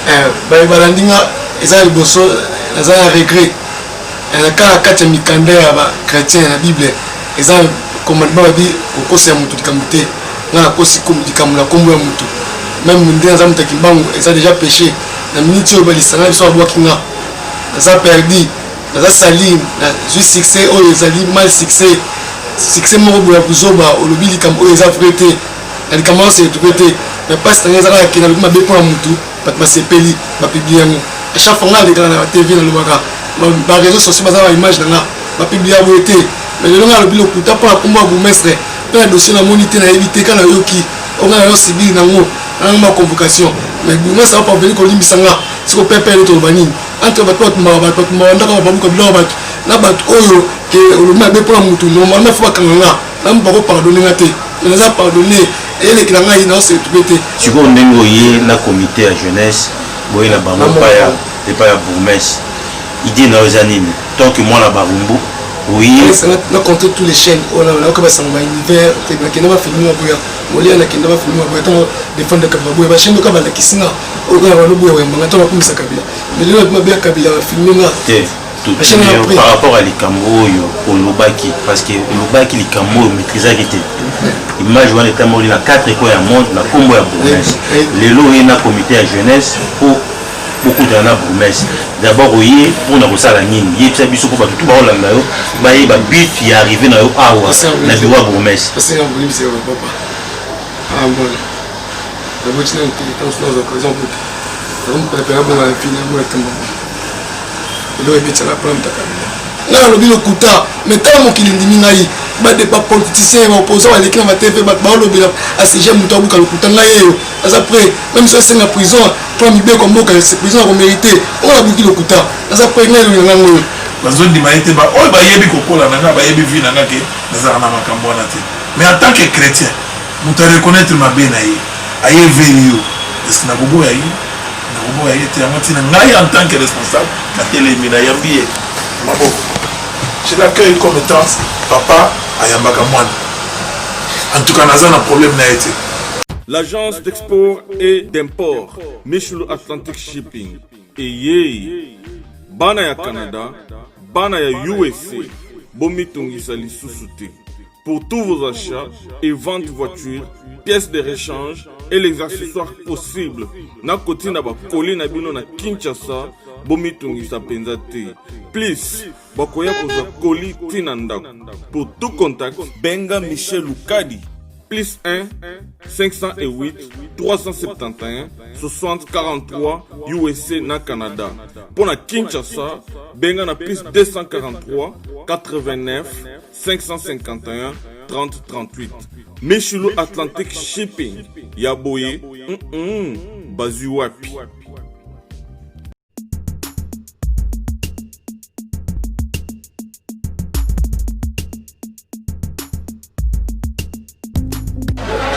Eh, baye balandi nga eza liboso naza na regret eh, kaka kati ya mikanda ya ba chrétien na bible eza commandement babi kokosa ya motu likambo te nga nakosi likambo na nkombo ya motu meme nde naza moto ya kimbangu eza déjà péché na miniti oyo balisanga biso babwaki nga naza perdu naza sali nazwi succès oyo ezali mal succès succès moko boya buzoba olobi likambo oyo eza vrai te na likambo nyonso etuke te mais mpasi na ngai eza kaka ke nalobi mabe mpo na motu bato basepeli bapublie yango a chaque fois ngai alekaka na tv nalobaka ba réseaux sociaux baza ba image na nga bapublie ya boye te mais lelo ngai alobi lokuta mpo na nkombo ya bourgmestre mpe na dossier namoni te nayebi te kaka nayoki oyo ngai nayo sibili nango nango ba convocation mais bourgmestre aparveni kolimbisa nga siko pepe ele toloba nini entre bato batumbaka bato batumbaka ndako babuka biloko bato na bato oyo ke olobi mabe mpo na motu normalement fo bakanga nga na bako pardonne nga te mais naza pardonne elekela ngai na osetupe te. Sikoyo ndenge oye na comite ya jeunesse boye na bango epai epai ya bourgmestre idee na yo eza nini tant que mwana barumbu oye na compte tous les chaînes oyo nayoka basango ba univers te nakenda bafilme maboya molia nakenda bafilme maboya ntango defendre kabila boya bachaîne oka balakisi nga oyo kaka baloboya koyamba nga ntango bakumisa kabila mais lelo mabe ya kabila bafilme nga te par rapport à likambo oyo olobaki parce que olobaki likambo oyo maîtrisaki te image wana etamboli na 4 coins ya monde na nkombo ya bourgmestre lelo oye na comité ya jeunesse mpo bokutana na bourgmestre d'abord oye mpona kosala nini yebisa biso mpo bato tu baolanda yo bayeba but ya arrivé na yo awa na bureau ya bourgmestre Eloko ebetisaka problème ta kabila ngai nalobi lokuta mais tala mokili endimi ngai bapoliticien baopposant baleki na batv bato baolobela asige moto abuka lokuta ngai yeyo aza prêt meme so esenga prison mpo mibeko ya mboka prison akomérite oyo nabuki lokuta naza prêt ngai elongi na ngai ngoyo bazondima ye te oyo bayebi kokola na ngai bayebi vie na ngai ke nazalaka na makambo wana te mais en tant que chrétien moto areconnaitre mabe na ye aye veri yo eske nakoboya ye nakoboya ye te yango ntina ngai en tant que responsable natelemi nayambi ye maboko je l'accueille comme étant papa ayambaka mwana en tout cas naza na problème na ye te. L'agence d'export et d'import Michelu Atlantic Shipping eyei bana ya Canada, bana ya USA bomitungisa lisusu te. Pour tous vos achats et ventes voitures, pièces de rechange et les accessoires possibles na kotinda ba colis na bino na Kinshasa bomitungisa mpenza te. Plus bakoya kozwa colis ti na ndako. Pour tout contact, benga Michel Lukadi plus 1 508 371 60 43 USA na Canada. Mpo na Kinshasa, benga na plus 243 89 551 30 38. Michulu Atlantic Shipping ya boye mm -mm, bazwi wapi?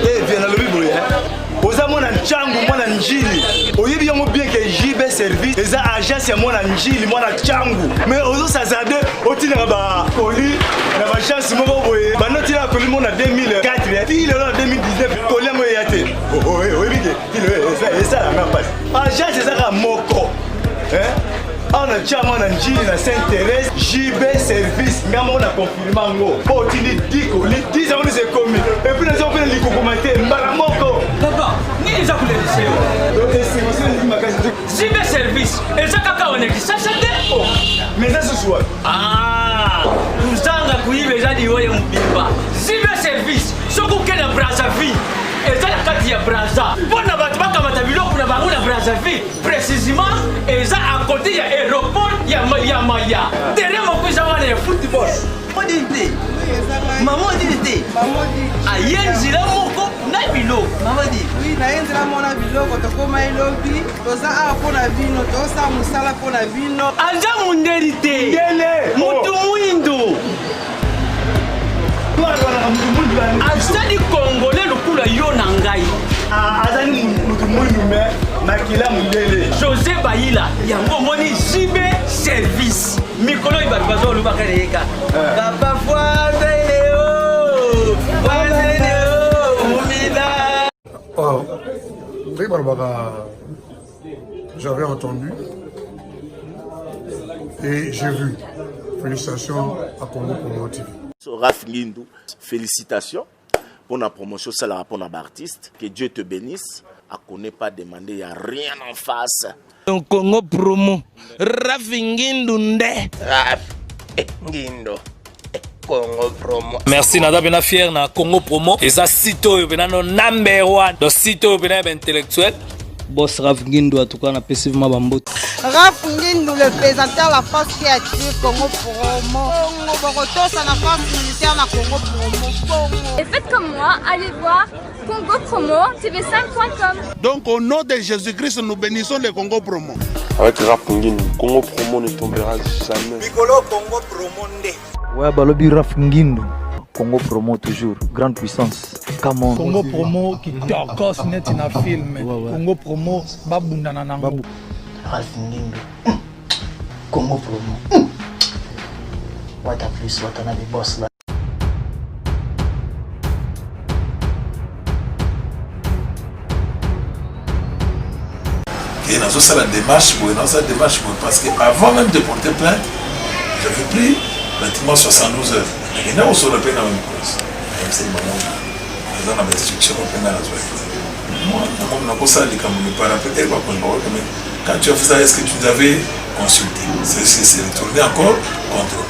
Eh, viens nalobi boye eh. oza mwana ncangu mwana njili oyebi yango bien ke jb service eza agence ya mwana njili mwana ncangu mais ozosazarde otindaka bakoli na baagence moko boye banda otinaka koli moko na 2004 ti lelo na 2019 koli yango eya te oyebi ke esalanga mpasi agence eza kaka moko awa na tia mwana njili na sainte therese jb service nga moko na confirme yango mpo otindi 10 koli 10 yango nyonso ekomi epuis naza kopena likokoma te mbala moko papa nini eza kolelisa yo esengo makasi jb service eza kaka wana kisasa te oh, mais eza susu wapi ah, kozanga koyiba eza liwa ya mobimba jb service soki oke na brazzaville eza na kati ya braza mpo na bato bakamata biloko na bango na brazzaville précisement eza à côté ya aéroport ya ya maya terrain moko eza wana ya football odini te mama odini te aye nzela moko na biloko mama di oui naye nzela moko na biloko tokoma elobi toza awa mpo na bino tozosala mosala mpo na bino aza mondeli te motu mwindo azali congolais lokola yo na ngai ah, azali motu mwindu me makila mondele josé bayila yango omoni jb service mikolo oyo bato baza olobaka na ye kaka eh. papa fwanzeleo fwanzeleo mumina ah, ndenge balobaka J'avais entendu et j'ai vu. Félicitations à Congo Promo TV. Raph Ngindu, félicitations pour la promotion, ça la pour l'artiste. Que Dieu te bénisse. À connaît pas demander, il n'y a rien en face. Donc Congo promo. Raph Ngindu nde. Raph Ngindu. Congo promo. Merci naza pena fier na Congo promo. Eza site oyo pena no number one. Donc site oyo pena ya ba intellectuel. Boss Raph Ngindu en tout cas na pesi vraiment ba mbote. Raph Ngindu le présentateur la force qui attire Congo promo. Congo bokotosa na force militaire na Congo promo. Congo. Et faites comme moi, allez voir Congo Promo TV5.com. Donc au nom de Jésus-Christ, nous bénissons le Congo Promo. Avec Raph Ngindu, Congo Promo ne tombera jamais. Mikolo Congo Promo nde. Ouais, balobi Raph Ngindu. Congo Promo toujours, grande puissance. Come on. Congo Promo kitokos neti na film. Ouais, ouais. Congo Promo babundana nango. Babu. Ralph Ngindu. Congo Promo. What a plus, what another boss là. Et nazosala démarche boye nazosala démarche boye parce que avant même de porter plainte j'avais pris pratiquement 72 heures nakenda kosolola mpe na bamikonzi nayebisaki bango naza na bainstruction mpe ngai nazwaki moi nakomi nakosala likambo mipara mpe ere bakonzi bakoki mais quand tu as fait ça est ce que tu nous avais consulté c'est c'est retourné encore contre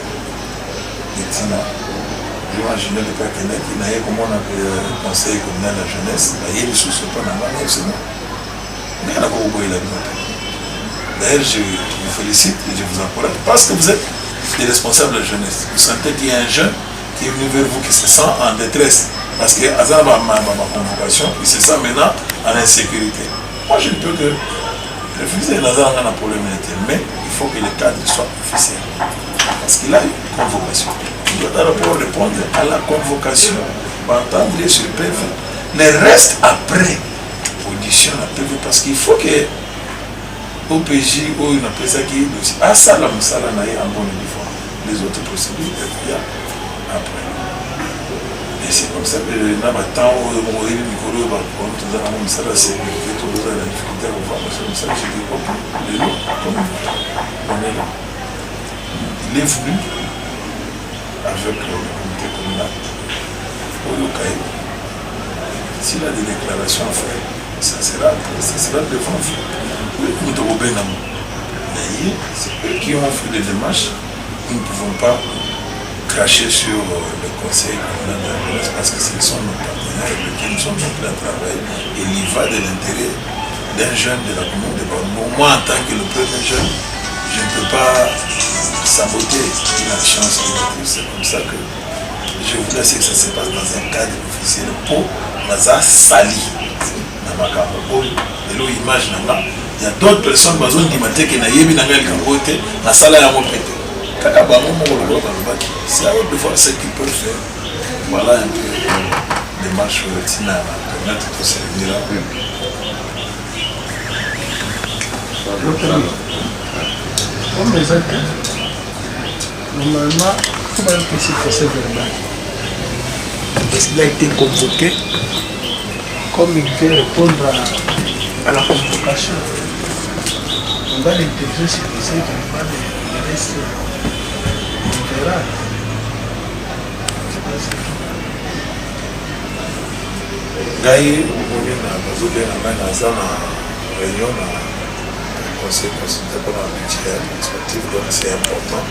etina Jean Junior epe akendaki naye komona conseil communal ya jeunesse naye lisusu epa na ngai nayebisi ngai nakokoboyela bino te d'ailleurs je vous félicite et je vous encourage parce que vous êtes des responsables de la jeunesse vous sentez qu'il y a un jeune qui est venu vers vous qui se sent en détresse parce que aza na baconvocation il se sent maintenant en insécurité moi je ne peux que refuser naza nanga na problème te mais il faut que le cadre soit officiel parce qu'il a une convocation il doit d'abord répondre à la convocation entendre sur PV le reste après audition na PV parce qu'il faut que OPJ oyo napesaki dossier asala mosala na ye en bonne et due forme les autres procédures ekoya après et c'est comme ça que na batemps oyo oyebi mikolo oyo bakomi toza nango mosala ya sécurité tokozala na difficulté ya kovanda so mosala soki ok lelo comme on est là il est venu avec le comité communal oyoka ye s'il a des déclarations à faire ça sera, ça sera devant vous oui moto akobengama na ye c'est eux qui ont fait des démarches nous ne pouvons pas cracher sur le conseil communal de la jeunesse parce que ce sont nos partenaires avec lesquels nous sommes en plein travail et il y va de l'intérêt d'un jeune de la commune de Barumbu. Moi, en tant que le premier jeune, je ne peux pas saboter une action sportive. C'est comme ça que je voulais que ça se passe dans un cadre officiel po naza sali na makambo oyo lelo image na nga ya d'autres personnes bazondima te ke nayebi na ngai likambo oyo te nasala yango mpe te kaka bango moko lokola balobaki c'est à eux de voir ce qu'ils peuvent faire voilà un peu démarche oyo ntina na permettre toservir Comme eza te normalement faut bayokisi procès verbal parce qu'il a été convoqué comme il devait répondre à, à la convocation on va l'interroger sur le procès verbal et le reste on verra ngai omoni na bazobenga ngai naza na réunion na conseil consulté mpona budget administratif donc c'est important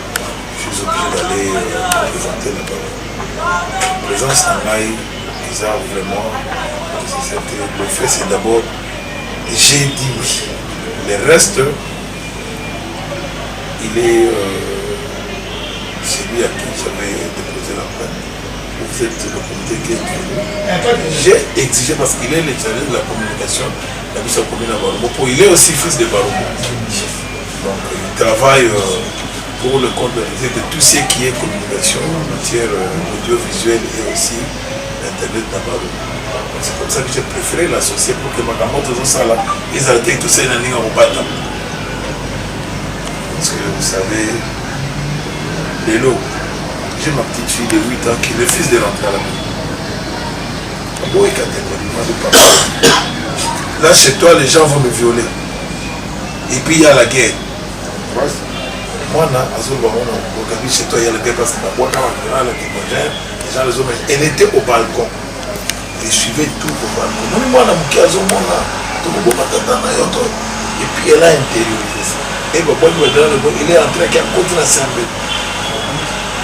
je suis obligé d'aller euh, présenter là-bas présence na ngai eza vraiment nécessaire te le fait c'est d'abord j'ai dit oui le reste il est euh, celui à qui j'avais déposé la plainte vous êtes le comité qui est venu. J'ai exigé parce qu'il est le chargé de la communication la biso commune à Barumbu. Il est aussi fils de Barumbu. Donc il travaille euh, pour le compte de tout ce qui est communication en matière euh, audiovisuelle et aussi internet na Barumbu. C'est comme ça que j'ai préféré l'associer pour que makambo tozosala ezala te tosali na ndenge ya kobata. Parce que vous savez, lelo, j'ai ma petite fille de 8 ans qui refuse de rentrer à la maison. Là, chez toi, les gens vont me violer. Et puis il y a la guerre. Mwana azoloba ngo na okabi chez toi il y a la guerre parce que babwaka ba la lacrymogène, les gens les ont elle était au balcon. Elle suivait tout au balcon. Moni mwana moke azomona tokoboma tata na yo to et puis elle a intériorisé ça. Et babwaki badala le bon, il est entré aki akoti na sembe.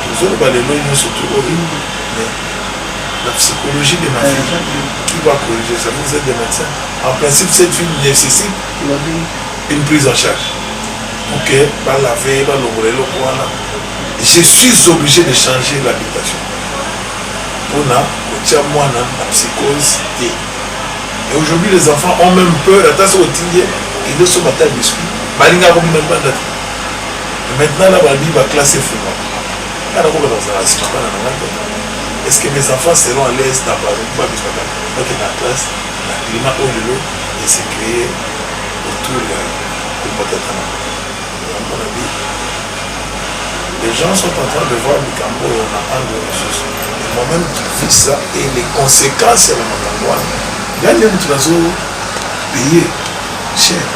Tozoloba lelo nyonso to oyo mais la psychologie de ma fille qui va corriger ça vous êtes des médecins. En principe cette fille nécessite une prise en charge pour que balave balongola eloko wana je suis obligé de changer l'habitation mpona kotia mwana na psychose te et aujourd'hui les enfants ont même peur ata soki otindi ye kende osomba ata biscuit balingaka kobima libanda te maintenant na babi baklasse efungwama nga nakoka kozala nsima bana na nga te est ce que mes enfants seront à l'aise na babimaka bakende na classe na climat oyo lelo ese créé autour ya kopatata na yango na bi les gens sont en train de voir likambo oyo na angle mosusu et moi-même qui vis ça et les conséquences ya bamakambo wana nga nde moto nazo payer cher.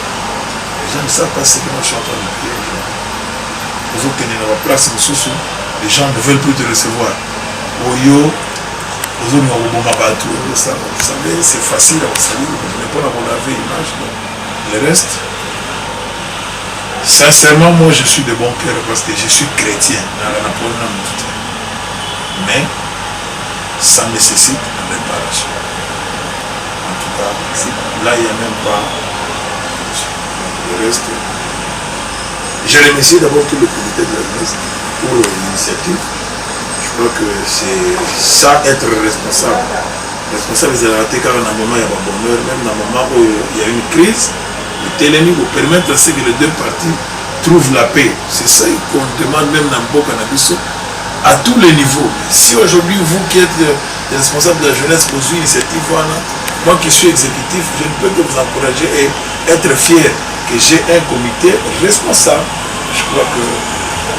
Les gens ne savent pas ce que moi je suis en train de payer aujourd'hui. Ozokende na baplace mosusu, les gens ne veulent plus te recevoir. Oyo ozolinga koboma bato osala. Vous savez, c'est facile ya kosalir mais mpona kolave image, non. Le reste, sincèrement, moi je suis de bon cœur parce que je suis chrétien. Nala na problème na motu te. Mais ça nécessite réparation. En tout cas, là il n'y a même pas le reste. Je remercie d'abord tout le comité de la jeunesse pour l'initiative. Je crois que c'est ça être responsable. Responsable ezalaka te kaka na moment ya ba bonheur, même na moment oyo il y a une crise, otelemi ko permettre à ce que les deux parties trouvent la paix. C'est ça qu'on demande même na mboka na biso à tous les niveaux. Si aujourd'hui vous qui êtes les responsables de la jeunesse bozwi initiative wana, moi qui suis exécutif, je ne peux que vous encourager et être fier que j'ai un comité responsable. Je crois que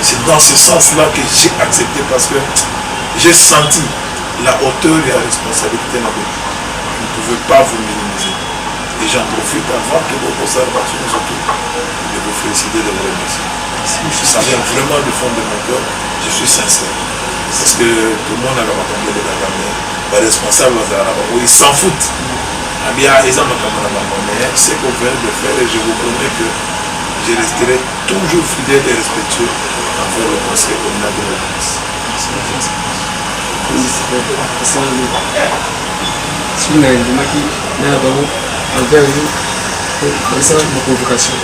c'est dans ce sens-là que j'ai accepté parce que j'ai senti la hauteur et la responsabilité na bino. Je ne pouvais pas vous minimiser. Et j'en profite avant que vos observations surtout de vous féliciter, de vous remercier. Ça vient vraiment du fond de mon cœur. Je suis sincère. Parce que tout le monde a makambo elekaka mais baresponsable bazala na bango ils s'en foutent. Abia eza makambo na bango mais ce qu'on vient de faire et je vous promets que je resterai toujours fidèle et respectueux envers le conseil communal de la jeunesse. Soki na ndimaki na bango envers yo basalaki ma convocation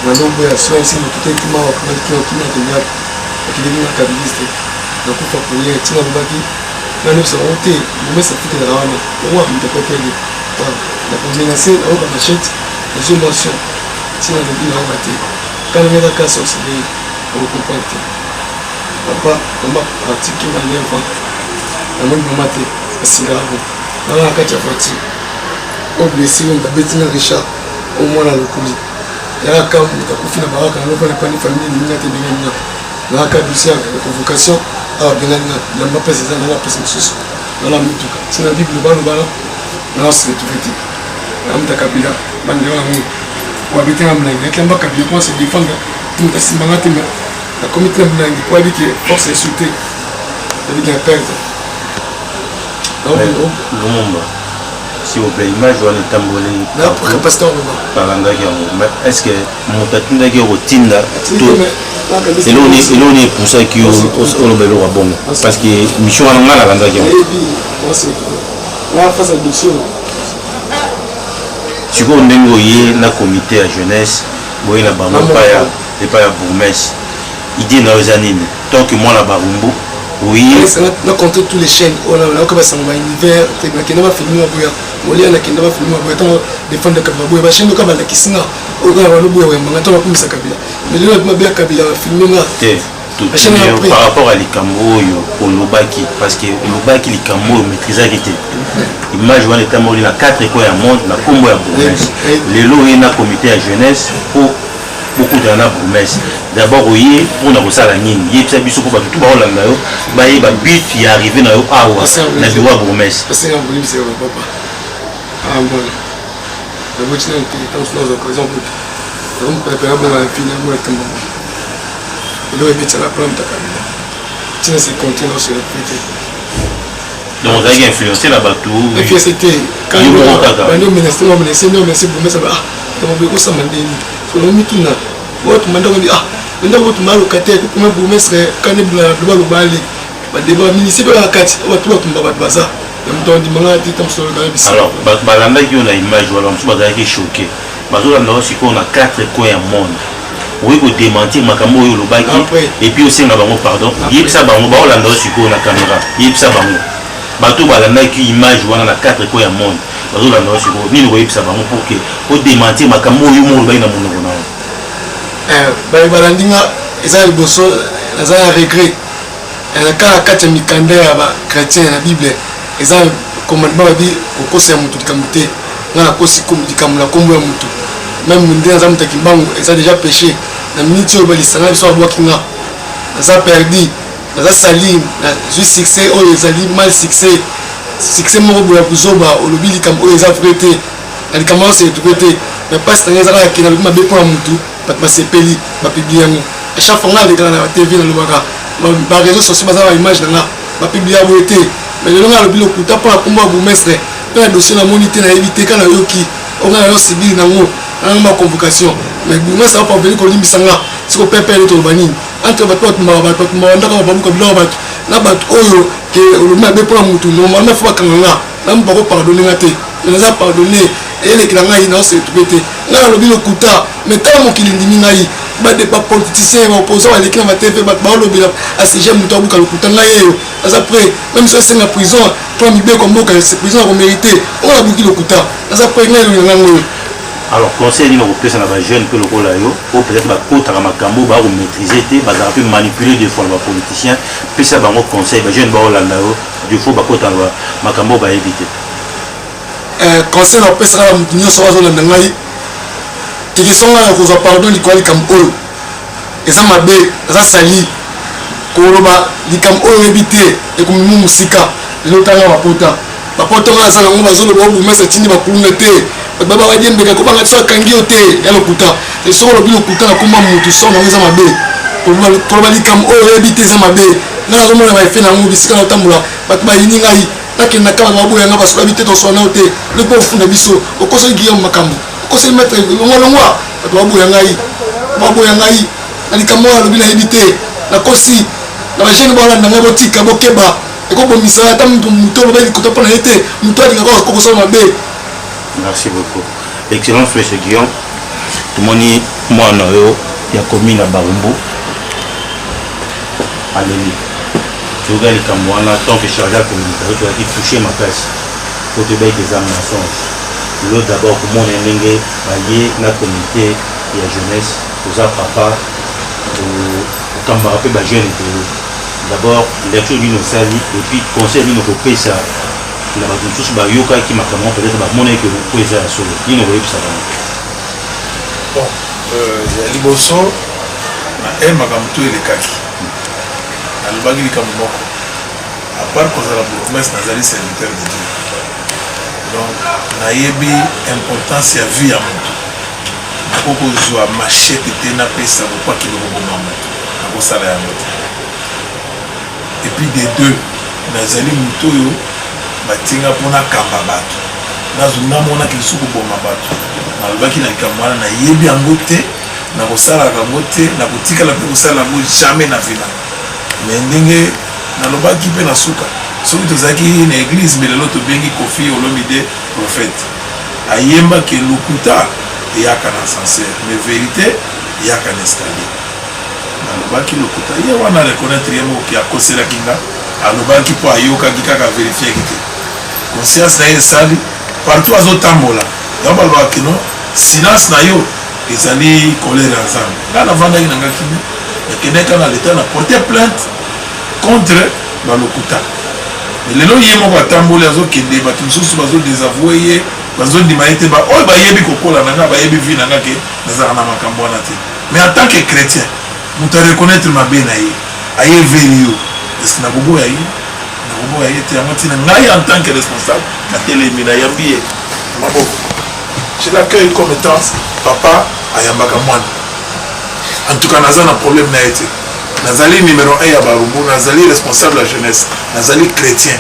naloboya soki ayebisi moto te kima kima kima akendaki akendeki na kabiliste nakufa kolia ntina alobaki nga nayebisa bango te bomesa afutelaka wana bango akamata pepele nakomenase nayoka machete nazwi mention ntina alobi nayoka te kana nga eza ka sorcellerie okokomprendre te papa mama atiki nga 9 ans namoni mama te asilaka ko nanga na kati ya voiture oyo blessure oyo babeti nga richard oyo mwana lokoli yaka moto akufi na baraka yango mpona epani famille elingi nga te ndenge nina nayaka dossier ya convocation awa bengani nga bilamba mpesi eza nanga mpesi mosusu nana motuka ntina bible balobala nana se retrouve te namuta kabila bandeko na ngo oyo abeti nga molangi nayaki yamba kabila mpo se défendre moto asimba nga te mais nakomi tina molangi po ayebi ke force esu te nayebi ke na perdre. Lumumba s'il vous plaît image wana etamboli balandaki yango mais est ce que moto atindaki yo kotinda to eloko nini epusaki yo oloba eloko ya bongo parce que mission wana ngai nalandaki yango sikoyo ndenge oye na comité ya jeunesse boye na bango epai ya bourgmestre idée na yo eza nini tant que mwana barumbu oye na compte tous les chaînes oyo nayoka basango ba univers te nakenda bafilme baboya molia nakenda bafilme baboya ntango defendre kabila baboya bachaîne oka balakisi nga oyo kaka baloboya koyamba nga ntango bakumisa kabila mais lelo mabe ya kabila bafilme nga te par rapport à likambo oyo olobaki parce que olobaki likambo oyo maîtrisaki te image wana etamboli na 4 coin ya monde na nkombo ya bourgmestre lelo oye na comité ya jeunesse mpo bokutana na bourgmestre d'abord oye mpona kosala nini yebisa biso mpo bato tu baolanda yo bayeba but ya arrivé na yo awa na bureau ya bourgmestre Ah, naboti nanu te ntango mosusu nazwa occasion kutu Nakomopelapela bonga na vie namona likambo yango eloko ebetisa na plan mutakabila ntina se continue na se retrouve te. Donc ozalaki influencé na bato? Influencé te, bandi omenase nga, omenase nde omenase bourgmestre, ah likambo ekosama ndeni solo mituna oyo tuma ndako bi, ah ndako tuma locataire kokoma bourgmestre kani loba lobale badeba ministre mpe kati bato batumba bato baza na moto andima nga te ta mosolo nayebisa. Alors bato balandaki yo na image wana, mosusu bazalaki choqué, bazolanda yo sikoyo na quatre coins ya monde. Okoki kodementir makambo oyo olobaki et puis osenga bango pardon? Yebisa bango, baolanda yo sikoyo na caméra, yebisa bango, bato balandaki image wana na quatre coins ya monde, bazolanda yo sikoyo, nini koyebisa bango pour que odementir makambo oyo moko olobaki na monoko na yo? Baye balandi nga, eza liboso naza na regret. Kaka kati ya mikanda ya bachrétien na Bible eza commandement babi kokosa ya motu likambo te. Nga nakosi likambo na nkombo ya motu, même nde naza moto ya Kimbangu, eza déjà péché. Na miniti oyo balisanga biso babwaki nga, naza perdu, naza sali, nazwi succès oyo ezali mal succès, succès moko boya kozoba. Olobi likambo oyo eza vrai te, na likambo nyonso etrouve te. Mais mpasi na ngai eza kaka ke nalobi mabe mpo na motu, bato basepeli, bapublie yango. À chaque fois ngai alekaka na TV, nalobaka, baréseau sociaux baza ba image na nga, bapublie ya boye te. Mais lelo ngai alobi lokuta mpo na nkombo ya bourgmestre mpe na dossier namoni te, nayebi te, kaka nayoki oyo ngai nayo sibili nango nanga ba convocation. Mais bourgmestre aparveni kolimbisa nga siko pepe. Ele toloba nini entre bato batumbaka bato, batumbaka ndako, babuka biloko bato na bato oyo ke olobi mabe mpo na motu? Normalement faut bakanga nga na bako pardonne nga te, mais naza pardonne, elekela ngai naose retrouve te. Ngai nalobi lokuta, mais ntango mokili ndimi ngai, bapoliticien, baopposant baleki na batv, bato baolobela asige moto abuka lokuta. Ngai eyo naza prêt, même so esenga prison mpo na mibeko mboka, prison ya komérite oyo nabuki lokuta, naza prêt. Ngai elongi na ngai oyo. Alors conseil nini okopesa na bajeune mpe lokola yo, oyo peut-être bakotaka makambo oyo bakomaîtrise te, bazalaka mpe manipulé des fois na bapoliticien? Pesa bango conseil, bajeune baolanda yo, des fois bakotaka na makambo oyo bayebi te. Conseil napesaka na motu nyonso azolanda ngai, tekeso ngai ya kozwa pardon likolo ya likambo oyo eza mabe, eza sali. Koloba likambo oyo oyebi te ekomemi mosika. Lelo tanga bapota, bapota ngai aza nango, bazoloba bourgmestre atindi bakuluna te, bato baba badiembeka kobanga biso, akangi yo te, ya lokuta. Soki olobi lokuta na komba motu, sor nango eza mabe. Koloba likambo oyo oyebi te eza mabe. Ngai nazomona baeffet na yango bisika naotambola, bato bayini ngai, nakenda kaka baboya ngai, basola te, toswana yo te, loki ofunda biso, okoseli Guillaume makambo, okoseli maître longwa longwa. Bato baboya ngai, baboya ngai na likambo oyo alobi nayebi te, nakosi. Na bajeune bolanda ngai, botika, bokeba, ekobomisa ata moto oloba likota mpo na ye te, moto alingaka okosala mabe. Merci beaucoup, excellence monsieur Guillaume. Tomoni mwana oyo ya commune ya Barumbu aleli, toyoka likambo wana. Tant que chargé ya communication, tozalaki touché makasi po toyebaki eza mensonge. Lelo d'abord komona ndenge baye na comité ya jeunesse, oza papa, okambaka mpe bajeune ebele, d'abord lecture nini osali et puis conseil nini okopesa na bato mosusu bayokaki makambo, peut-être bamonaki po eza ya solo? Nini okoyebisa bango? Bon, ya liboso na e makambo to elekaki, nalobaki likambo moko: à part kozala bourgmestre, nazali serviteur de Dieu, donc nayebi importance ya vie ya moto. Nakoki kozwa machette te, napesa bokwakili koboma moto, nakosala yango te. Et puis de deux, nazali moto oyo batinga mpo nakamba bato, namonaki lisusu koboma bato. Nalobaki na likambo wana, nayebi yango te, nakosalaka yango te, nakotikala mpe kosala yango jamais na vie na. Mais ndenge nalobaki mpe na suka, soki tozalaki na église, mais lelo tobengi Koffi Olomide prophète, ayembaki lokuta eyaka na ascenseur, mais vérité eyaka na escalier. Nalobaki lokuta, ye wana reconnaître ye moko akoselaki nga. Alobaki mpo ayokaki kaka, vérifiaki te. Conscience na ye esali partout azotambola. Yango balobaka kino silence na yo ezali colère ya Nzambe. Ngai navandaki na nga kimia, nakendaki kaka na leta na porte plainte contre balokuta. Lelo ye moko atamboli, azokende, bato mosusu bazodésavoue ye, bazondima ye te. Oyo bayebi kokola na ngai, bayebi vie na ngai ke nazalaka na makambo wana te. Mais en tant que chrétien, moto areconnaître mabe na ye, aye veri yo, est-ce nakoboya ye? Nakoboya ye te. Yango ntina ngai en tant que responsable natelemi, nayambi ye maboko, je l'accueille comme étant papa. Ayambaka mwana. En tout cas naza na problème na ye te. Nazali numero 1 ya Barumbu, nazali responsable ya jeunesse, nazali chrétien.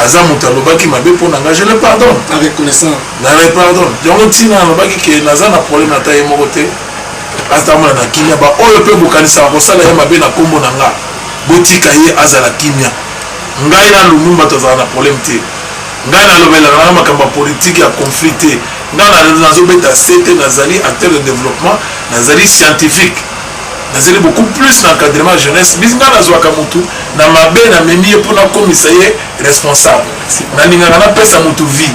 Aza moto alobaki mabe mpo na nga, je le pardonne. Na reconnaissant. Na le pardonne. Yango ntina alobaki ke naza na problème ata ye moko te. Atambola na kimia, ba oyo mpe bokanisaka kosala ye mabe na kombo na nga, botika ye azala kimia. Ngai na Lumumba tozala na problème te. Ngai nalobelaka nanga makambo ya politique ya conflit te. Ngai nazobeta sete, nazali acteur de développement, nazali scientifique. Nazali beaucoup plus na encadrement jeunesse. Bis ngai nazwaka mutu na mabe namemi ye mpo nakomisa ye responsable. Nalingaka napesa mutu vie.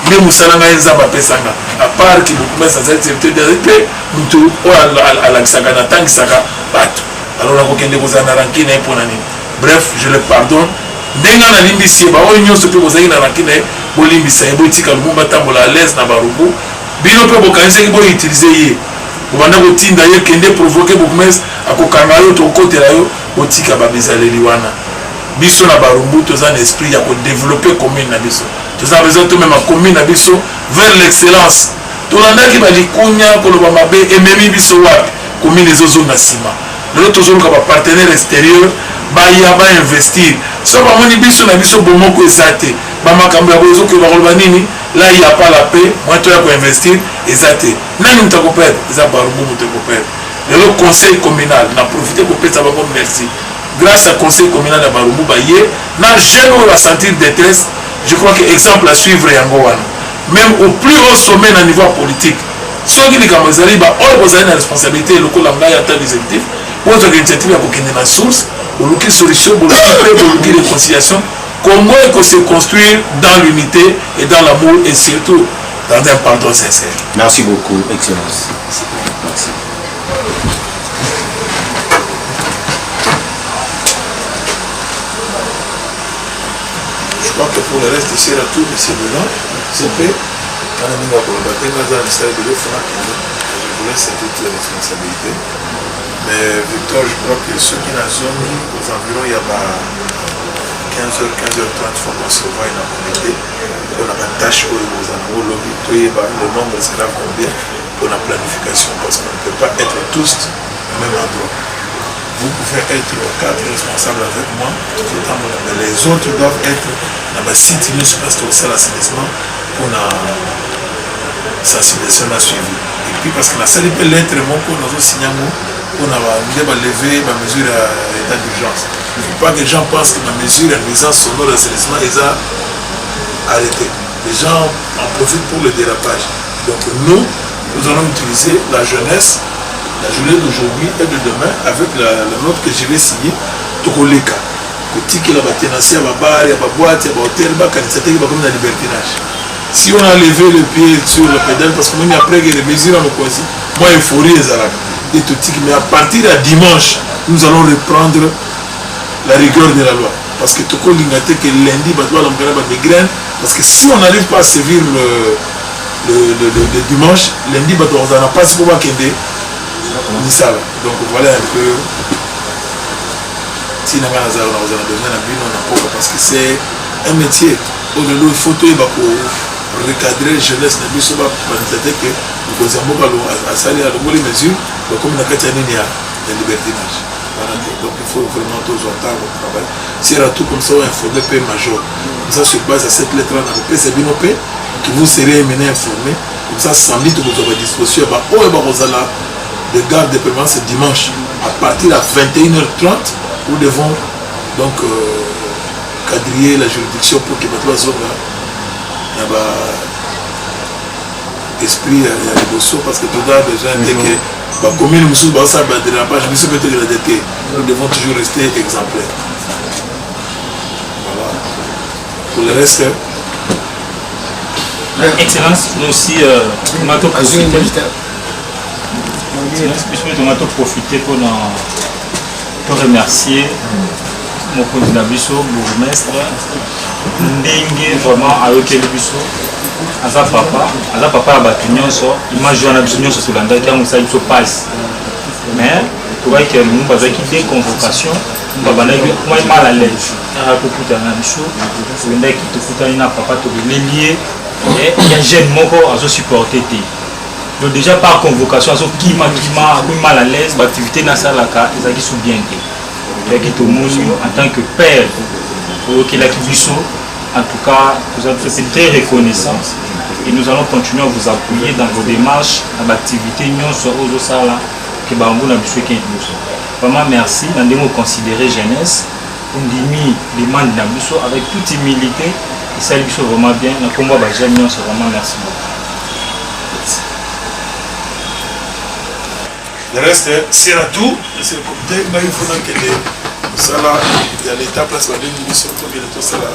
Nde mosala ngai Nzambe apesa nga. À part ki bourgmestre nazali directeur, nazali mpe mutu oyo alakisaka, natangisaka bato. Alors nakokende kozala na rancune na ye mpo na nini? Bref, je le pardonne. Ndenge nga nalimbisi ye, baoyo nyonso mpe bozalaki na rancune na ye, bolimbisa ye, botika Lumumba atambola à l'aise na Barumbu. Bino mpe bokanisaki bo utiliser ye, bobanda kotinda ye kende provoquer bourgmestre, akokanga yo, tokokotela yo. Botika ba bizaleli wana. Biso na Barumbu toza na esprit ya ko developper commune na biso. Toza na besoin tomema commune na biso vers l'excellence. Tolandaki ba likunya, koloba mabe, ememi biso wapi? Commune ezozonga nsima. Lelo tozoluka ba partenaires exterieurs baya ba investir. Soki bamoni biso na biso bomoko eza te, ba makambo ya boye ezokende, bakoloba nini? Là il y a pas la paix, moyen toya ko investir eza te. Nani moto ako perdre? Eza Barumbu moto ako perdre. Lelo conseil communal na profiter kopesa bango merci. Grâce à conseil communal ya Barumbu baye na jeune oyo ba sentir détresse, je crois que exemple à suivre yango wana. Même au plus haut sommet na niveau politique, soki likambo ezali ba oyo bozali na responsabilité lokola ngai en tant qu'exécutif, bozwaka initiative ya kokende na source, boluki solution, boluki paix, boluki réconciliation. Congo eko se construire dans l'unité et dans l'amour et surtout dans un pardon sincère. Merci beaucoup, Excellence. Merci. Je crois que pour le reste, c'est tout, mais c'est dedans. C'est prêt. Kana minga koloba te nga aza na misala ebele fo nakende. Je vous laisse toutes les responsabilités. Mais Victor, je crois que soki nazongi aux environs ya ba 15h, 15h30, faut qu'on se voie na comité pour na ba tâches oyo bozala nango lobi toyeba le nombre sera combien pour la planification parce qu'on ne peut pas être tous au même endroit. Vous pouvez être quatre responsables avec moi, mais les autres doivent être na ba site nyonso place tokosala assainissement mpona sensibilisation na suivi. Et puis parce que nasali mpe lettre moko nazosigne yango mpona nde baleve ba mesure ya état d'urgence. Il faut pas que les gens pensent que ma mesure ya nuisance sonore d'assainissement eza arrêtée. Les gens en profitent pour le dérapage. Donc nous, nous allons utiliser la jeunesse, la journée d'aujourd'hui et de demain avec la note que je vais signer, tokoleka kotikela ba tenanciers ya ba bar, ya ba boîte, ya ba hôtel, bakanisa te ke bakomi na libertinage. Si on a levé le pied sur le pédale, parce que moni après que les mesures ya mokonzi, mwa euphorie ezalaka et totiki, mais à partir ya dimanche, nous allons reprendre la rigueur de la loi. Parce que tokolinga te que lundi bato balamuka na ba migraine, parce que si on n'arrive pas à sévir le dimanche, lundi bato bakozala na mpasi mpo bakende misala. Donc voilà un peu ntina ngai nazala na kozala besoin na bino na mpoka, parce que c'est un métier oyo lelo il faut toyeba ko recadrer jeunesse na biso, bakanisa te ke mokonzi ya mboka asali alongoli mesure, bakomi na kati ya nini ya libertinage wana te. Donc il faut vraiment tozwa temps ya travail sera tout comme ça, oinforme mpe major comme ça sur base ya cette lettre wana nakopesa bino mpe que vous serez mené informé comme ça. Samedi tokozwa badisposition ya baoyo bakozala de garde de permanence dimanche à partir à 21h30. Nous devons donc quadriller la juridiction pour que bato bazonga na ba esprit ya liboso, parce que toza besoin te que bacommune mosusu bazosala badérapage, biso mpe tokela te. Nous devons toujours rester exemplaires. Voilà pour le reste. Excellence, nous aussi, on a tout profité. Excellence, biso on a tout profité pour nous remercier mokonzi na biso bourgmestre, ndenge vraiment ayokeli biso. Aza papa, aza papa ya bato nyonso. Image wana biso nyonso tolandaki yango, esali biso pasi, mais tokaki Lumumba azwaki deux convocation, babandaki mwa mal à l'aise aka kokutana na biso. Tokendaki, tokutani na papa, toleleli ye. Ya jeune moko azosupporte te. Donc déjà par convocation azokima kima akomi mal à l'aise baactivité nasalaka ezalaki su bien te. Toyaki tomoni yo en tant que père oyokelaki biso en tout cas toza biso mpe très reconnaissant et nous allons continuer à vous appuyer dans vos démarches na baactivité nyonso oyo ozosala ke bango na biso ekende liboso. Vraiment merci na ndenge oconsidere jeunesse ondimi demande na biso avec toute humilité esali biso vraiment bien na nkombo ya bajeune nyonso vraiment merci beaucoup. Le reste sera tout. C'est le comité. Ngai faut nakende mosala ya l'État place babengi biso tokende tosala.